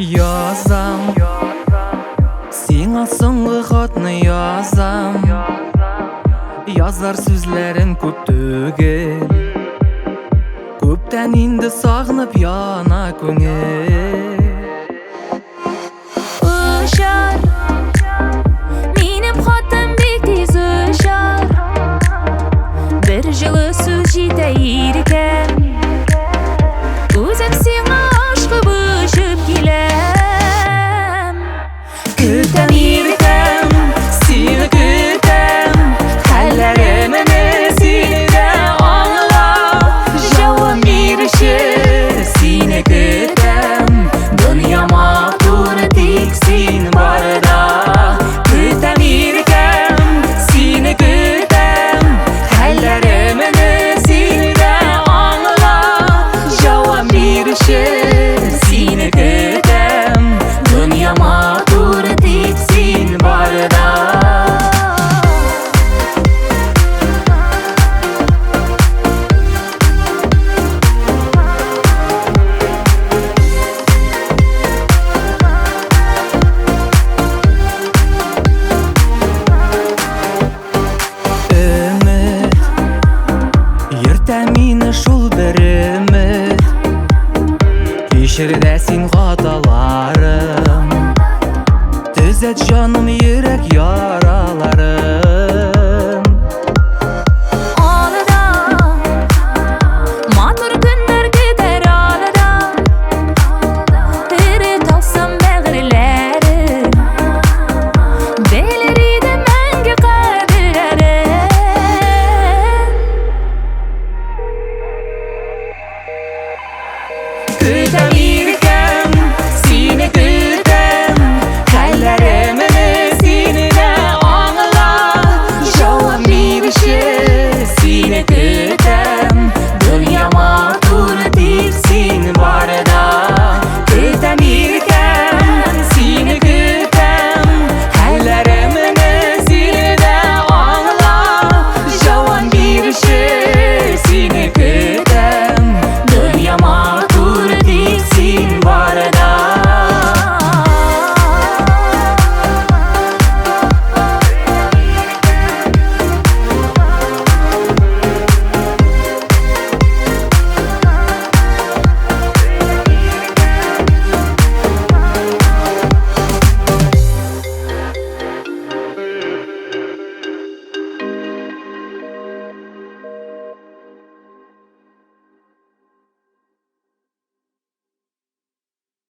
Язам, сиңа соңгы хатны язам. Язар сүзләрем күп түгел. Күптән инде сагынып яна күңел. Очар, минем хатым бик тиз очар. Бер җылы сүз җитә иркәм. Үзем сиңа ашкып очып киләм. Көтәм, иркәм, сине көтәм. Хәлләремне син дә аңла. Җавап бирче, сине көтәм. Дөнья матур, тик син барда. Көтәм, иркәм, сине көтәм. Хәлләремне син дә аңла. Җавап бирче, сине көтәм. Дөнья матур, тик син барда. Өмет йөртә мине шул бер өмет. Кичер дә син хаталарым. Төзәт, җаным, йөрәк ярам.